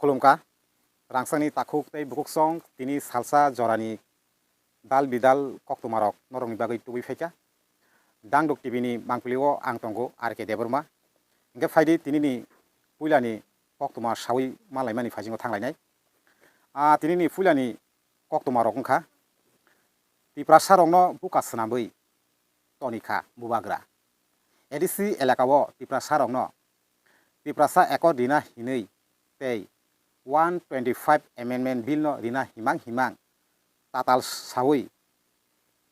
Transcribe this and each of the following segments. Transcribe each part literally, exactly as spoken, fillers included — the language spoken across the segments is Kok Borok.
Khulumkha, rangchakni takhuk tei bukhuksong tini salsa jorani dal bidal koktwmarok norokni bagwi tubui phaikha. Dangduk T V ni mangpilio ang tongo R K Debbarma. Hingkhe phaidi tinini puilani koktwma sawi manlaimani phaisingo thanglainai. Ah, tinini puilani koktwmarok wngkha, Tiprasarokno buka swnamwi tonikha bubagra. A D C elakao Tiprasarokno Tiprasa Accord rina hinwi tei one twenty-five Amendment Bill no rina himang himang tatal sawi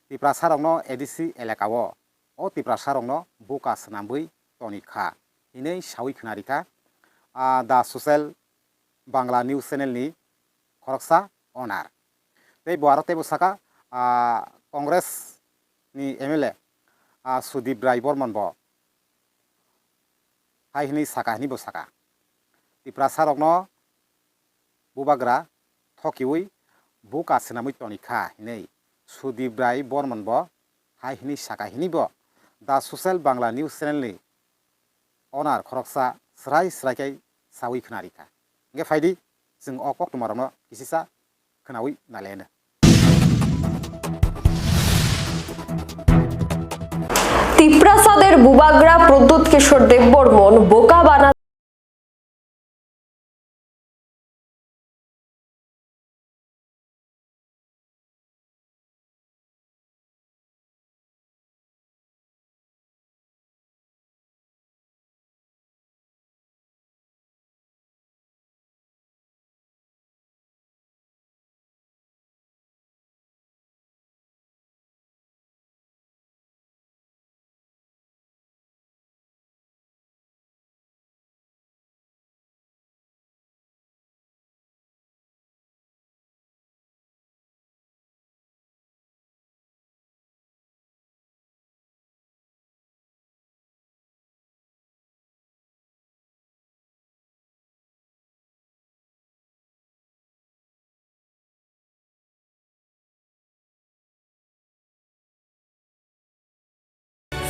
Tiprasarokno A D C elakao o Tiprasarokno buka swnamwi tonikha hinwi sawi khwnarikha, ah, The Social Bangla News Channel ni khoroksa owner. Tei bo aro teibo saka, ah, Congress ni M L A, ah, Sudip Rai Bormon bo hai hwnwi saka hwnwi bo saka, Tiprasarokno bubagra thokiwi buka swnamwi tonikha hwnwi Sudip Rai Bormon bo hai hwnwi saka hwnwi bo The Social Bangla News Channel ni owner khoroksa srai srai khe sawi khwnarikha. Hingkhe phaidi, chwng o koktwmarokno kisisa khwnawi nalaino. তিপ্রাসাদের বুবাগ্রা প্রদ্যুৎ কিশোর দেববর্মন বোকা বানা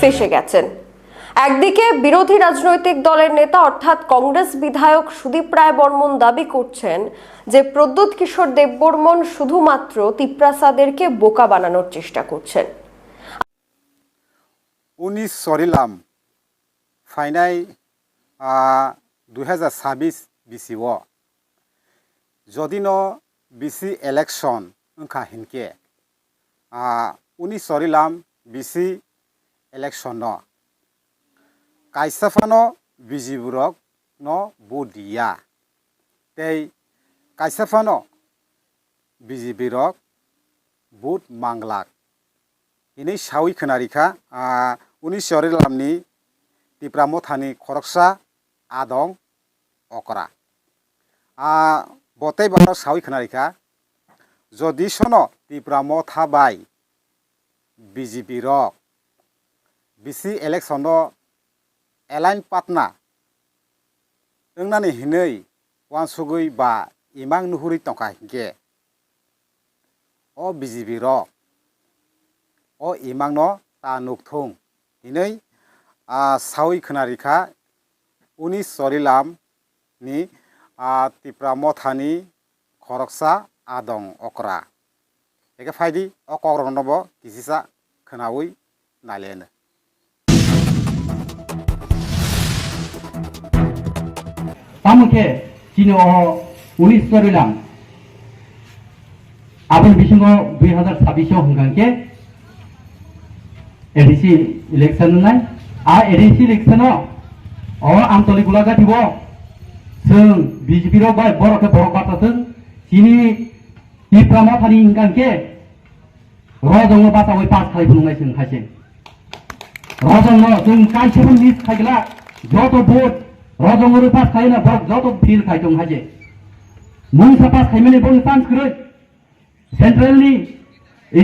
ফেঁসে গেছেন। একদিকে বিরোধী রাজনৈতিক দলের নেতা অর্থাৎ কংগ্রেস বিধায়ক সুদীপ রায় বর্মন দাবি করছেন যে প্রদ্যুৎ কিশোর দেববর্মন শুধুমাত্র তিপ্রাসাদেরকে বোকা বানানোর চেষ্টা করছেন। Uni sorilam phainai, ah, dui hazar sabis bisio jodi no bisi election wngkha hinkhe, ah, uni sorilam bisi election no kaisa phano B J P rok no vote riya, tei kaisa phano B J P rok vote manglak hinwi sawi khwnarikha, ah, uni sorilamni Tipra Mothani khoroksa Adong Okra. Ah, bo tei bo sawi khwnarikha, jodi sono Tipra Motha bai B J P rok bisi election o align partner wngnani hinwi uansugwi ba imang nuhurwi tongkha hinkhe, o B J P rok o imangno ta nukthung hinwi, ah, sawi khwnarikha uni sorilam ni, ah, Tipra Mothani khoroksa Adong Okra. Eke phaidi o kokrokno bo kisisa khwnawi nailaino. Tamo khe chini o unis sorilam aboni bisingo dui hazar sabbish o hwnkha khe A D C election wngnai. A A D C election o, o Amtoli Gulagati bo chwng B J P rok bai borok khe borok bata thwng. Chini Tipra Mothani hwnkha khe Rojongno bachawi pass khlai phunuknai chwng khaise. Rojongno chwng kaisa bo miss khaigwla, joto vote Rojongno pass khlaina borok joto fail khai tong khaise. Mungsa pass khaimani bo chance kwrwi. Central ni,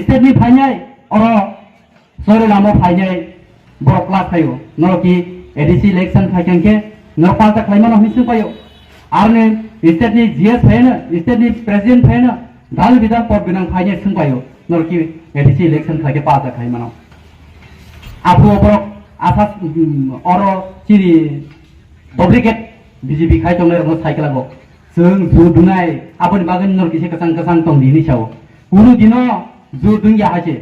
state ni phainai, oro sori lama phainai, borok class khaio. Norok ki A D C election khai khe norok palta khlaimano hinwi swngpaio. Aroni state ni G S phaino, state ni president phaino, dal bidal pod gwnang phainai swngpaio. Norok ki A D C election khai khe palta khlaimano. Aphuru borok asas, mm, oro chini duplicate B J P khai tongnai rokno cycle go. Chwng jur dungnai, aboni bagwi norok kisa kwchang kwchang tong di hinwi sao. Kunu dino jur dungya hai se.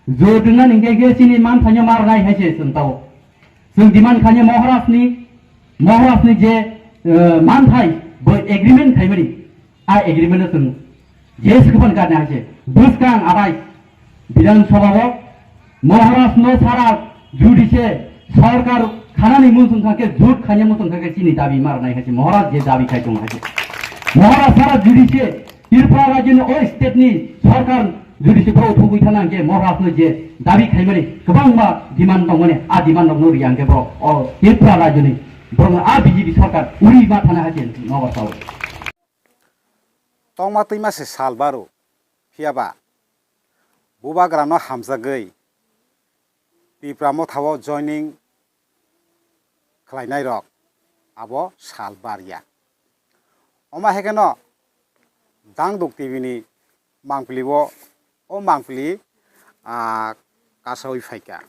Jur dungnani hwnkhe khe chini manthaino mar nai hai se chwng tao. Chwng demand khainai Maharajni, Maharajni je, eh, manthai bo agreement khaimani, a agreement-o chwng je swkang karni hai se. Bwskang abai Bidhan Sabha o Maharaj no sara judi se sarkar khanani muchung thangkhe jut khaina muchung thangkhe chini dabi mar nai hai se Maharaj je dabi khai tong hai se. Maharaj sara judi se Tripura rajyoni o state ni sarkar judi se borok thugwi thana hwnkhe Maharaj no je dabi khaimani kwbangma demand tongmani a demand rok no riya hwnkhe borok o Tripura rajyoni borok no a B J P sarkar uri ma thana hai se nogo sao. Tongma twima se sal baro, phiyaba Bubagrano hamjagwi Tipra Mothao joining khlainairok abo sal barya. Oma hekeno Dangduk T V ni mangpili o, o mangpili, ah, kasawi phaikha.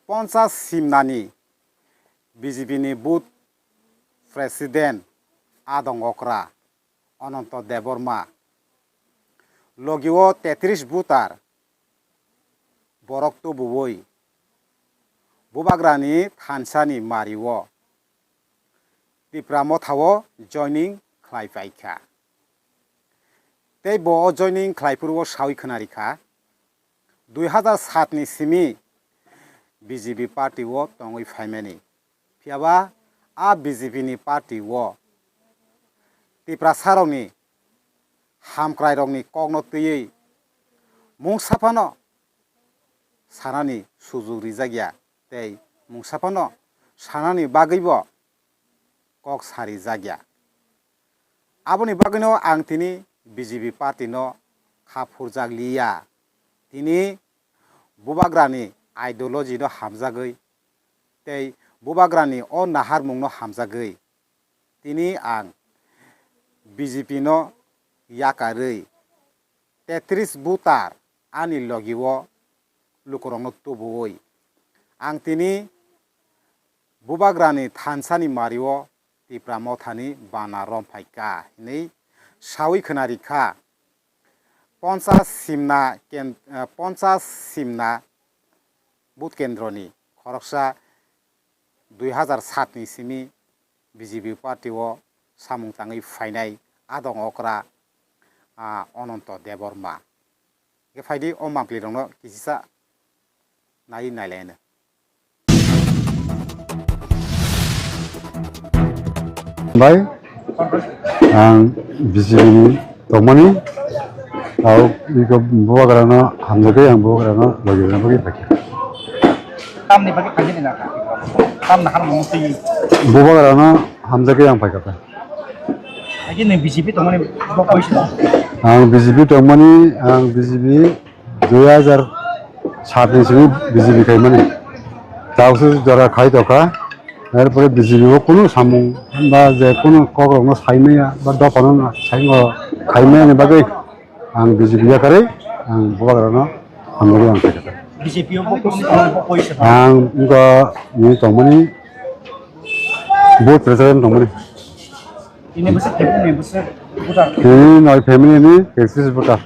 Ponchas simnani B J P ni booth president adong okra Ananto Debbarma. Logi o tetris voter borok tubuwi Bubagrani thansani mari o Tipra Mothao joining khlai paikha. Tei bo o joining khlai phuru o sawi khwnarikha, dui hazar sat ni simi B J P party o tongwi phaimani. Phiyaba a B J P ni party o Tiprasarokni hamkrairokni kokno twiwi mungsa phano sanani sujug rijak ya tei mungsa phano sanani bagwibo kok sarijakya. Aboni bagwino ang tini B J P party no kha phurjak liya. Tini Bubagrani ideology no hamjagwi tei Bubagrani o naharmung no hamjagwi tini ang B J P no yakarwi tetris voter ani logi o lukurokno tubuwi ang tini Bubagrani thansani mari o Tipra Mothani bana romphaikha hinwi sawi khwnarikha. Ponchas simna ken-, eh, ponchas simna booth kendroni khoroksa dui hazar sat ni simi B J P party o samung tangwi phainai adong okra, ah, Ananto Debbarma. Hwnkhe phaidi o mangpili rokno kisisa nai nailaino. Bai, ang B J P ni tongmani, tao iko Bubagrano hamjagwi ang Bubagrano logi rwna bagwi phaikha. Tamni bagwi phaikha ni nangkha? Tamni hamjagwi? Bubagrano hamjagwi ang phaikha ta. Lagi nang B J P tongmani bo koi sino? Ang B J P tongmani, ang B J P dui hazar sat ni simi B J P khaimani. Tausu jora khai tokha. Erpore B J P o kunu samung ba je kunu kokrokno saimaya ba dophano saimo khaimaya ni bagwi ang B J P yakarwi ang Bubagrano hamjagwi ang khaikha. B J P o bo koi sino? Ang wngkha ni tongmani, booth president tongmani. Ini bwswk family ni bwswk voter? Ini noi family ni eksis voter.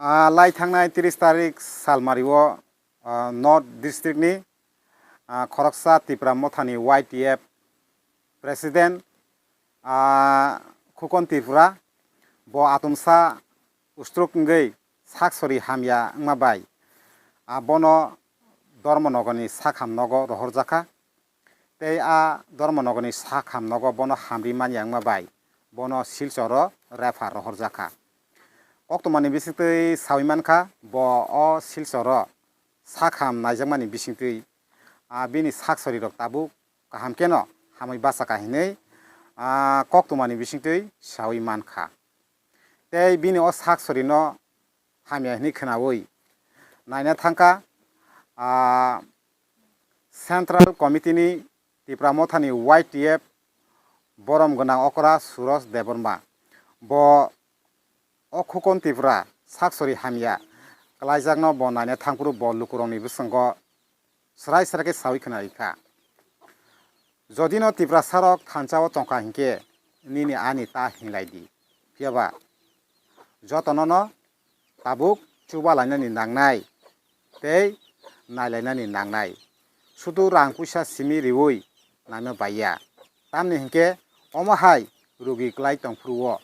Ah, lai thangnai tris tarik salmari o, ah, North District ni, ah, khoroksa Tipra Mothani Y T F President, ah, Khukon Tripura bo atomsa ustruk wngwi sak sori hamya wngma bai, ah, bono Dharmanagarni sakham nogo rohorjakha. Tei a Dharmanagarni sakham nogo bono hamri manya wngma bai bono Silchoro refer rohorjakha. Koktwmani bisingtwi sawi mankha, bo o Silchoro sakham naijakmani bisingtwi, ah, bini sak sorirok tabuk kaham keno hamwi bachakha hinwi, ah, koktwmani bisingtwi sawi mankha. Tei bini o sak sorino hamya hinwi khwnawi naina thangkha, ah, Central Committee ni Tipra Mothani Y T F borom gwnang okra Suros Debbarma. Bo o Khukon Tripura sak sori hamya kwlaijakno bo naina thangphuru bo lukurokni bwskango srai srai khe sawi khwnarikha. Jodi no Tiprasa rok thansa o tongkha hinkhe nini ani ta hinlai di. Phiya ba jotono no tabuk chuba lainani nangnai tei nailainani nangnai. Sudu rang puisa simi riui naima baiya. Tamni hinkhe omo hai rugi klai tongphuru o,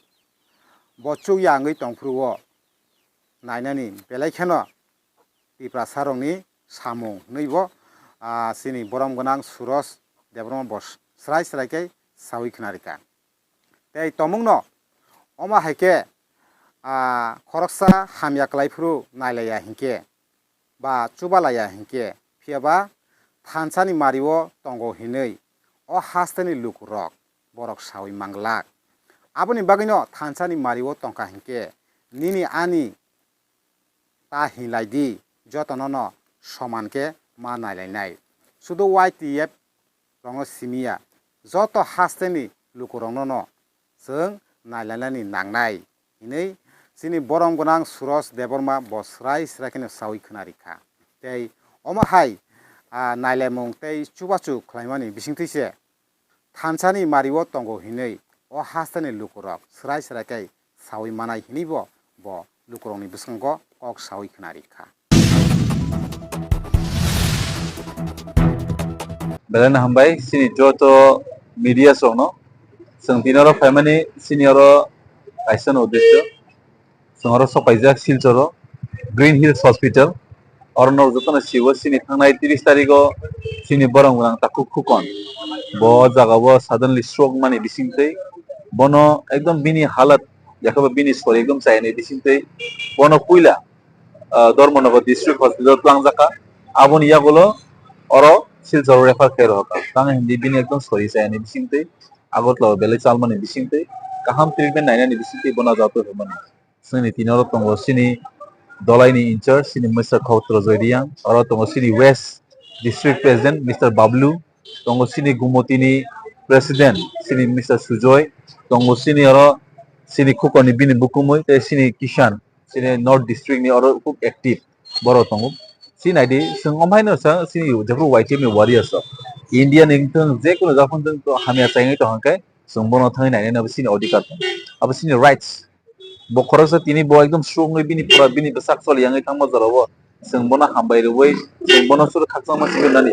bo chukya wngwi tongphuru o nainani belai kheno Tiprasa rokni samung hwnwi bo, ah, chini borom gwnang Suros Debbarma bo srai srai khe saui khna rikha. Tei tomungno omo hai khe, ah, khoroksa hamya klai phuru nailaiya hinkhe ba chubalaiya hinkhe, phiya ba thansani mario tongo hinwi o hasteni lukurok borok saui manglak. Aboni bagwino thansani mario tongkha hinkhe nini ani ta hinlai di, jotono no soman khe ma nailainai. Sudu Y T F rokno simiya, joto hasteni lukurokno no chwng nailainani nangnai hinwi chini borom gwnang Suros Debbarma bo srai srai kheno saui khna rikha. Tei omo hai, ah, nailaimung tei chubachu khlaimani bisingtwi se thansani mario tongo hinwi o hasteni lukurok srai srai khe saui manai hinwi bo, bo lukurokni bwskango kok saui khna rikha. Belai no hambai chini joto media rokno. Chwng tini oro phaimani chini oro kaisa no uddesyo. Chwng oro sok paijak Silchoro Green Hills Hospital. Oro no jotono siwo chini thangnai tris tarigo chini borom gwnang Takhuk Khukon. Bo jaga o suddenly stroke mani bisingtwi bono ekdom bini halat yakhe bo bini sori ekdom chayani bisingtwi bono puila, ah, Dharmanagar District Hospital twlangjakha. Aboni yagulo oro Silchar refer khe rohorkha. Tamo hindi bini ekdom sori chayani bisingtwi Agartala o belai chalmani bisingtwi kaham treatment nainani bisingtwi bono joto rwmani. Chini tini oro tongo chini dolaini in charge chini Mister Khotro Joy Reang, oro tongo chini West District President Mister Bablu, tongo chini Gumotini President chini Mister Sujoy, tongo chini oro chini Khukoni bini bukumui tei chini Kishan chini North District ni oro khub active borok tongo. Chini naidi chwng omhaino sa chini jephru Y T F ni warriors rok India ni wngthung je kono jaga wngthung hamya chaingwi tongkha khe chwng bono thangwi nainai abo chini odhikar tongo, abo chini rights. Bo khoroksa tini bo ekdom suk wngwi bini pura bini bwsak choli yangwi thangma jorao chwng bono hambai rwui chwng bono suru khakchangma simi nani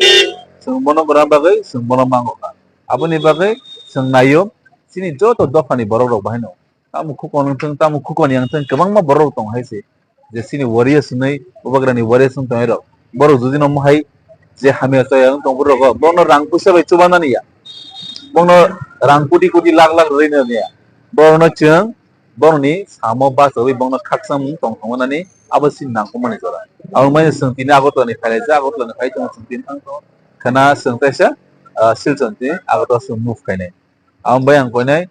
chwng bono gwnang bagwi chwng bono mango kha. Aboni bagwi chwng naio chini joto dophani borok rok bahaino tamo khukon wngthung tamo khukon yangthung kwbangma borok rok tong hai se je chini warriors hinwi bubagrani warriors wng tongnai rok borok jodi no mohai je hamya chaya wng tong borok rok bono rang puisa bai chubanani ya bono rang koti koti lakh lakh rwui nani ya bono chwng Borokni samo bachaui bono khakchangmung tong tongo nani abo chini nangkukmani jora. Abo mani chwng tini Agartala ni phailaijak, Agartala ni phai tongo chwng tini thang tongo. Khana chwng kaisa, ah, Silchar ni Agartala chwng move khainai. Abo bai ang koinai,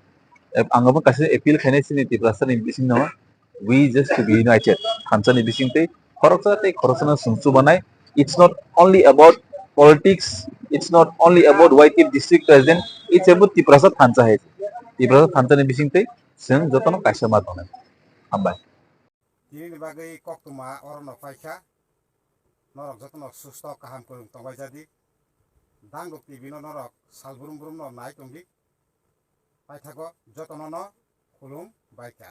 ep-, ang abo kaisa appeal khainai chini Tiprasa ni bisingno, we just to be united. Thansa ni bisingtwi khoroksa tei khoroksano chwng chubanai. It's not only about politics, it's not only about Y T F district president, it's about Tiprasa thansa hai. Tiprasa thansa ni bisingtwi Chwng jotono kaisa ma tongnai. Hambai. Tinini bagwi koktwma orono paikha. Norok jotono susto kaham kwrwng tongbai jadi. Dangduk T V no norok sal brum brum no nai tongdi. Paithago jotono no khulum baikha.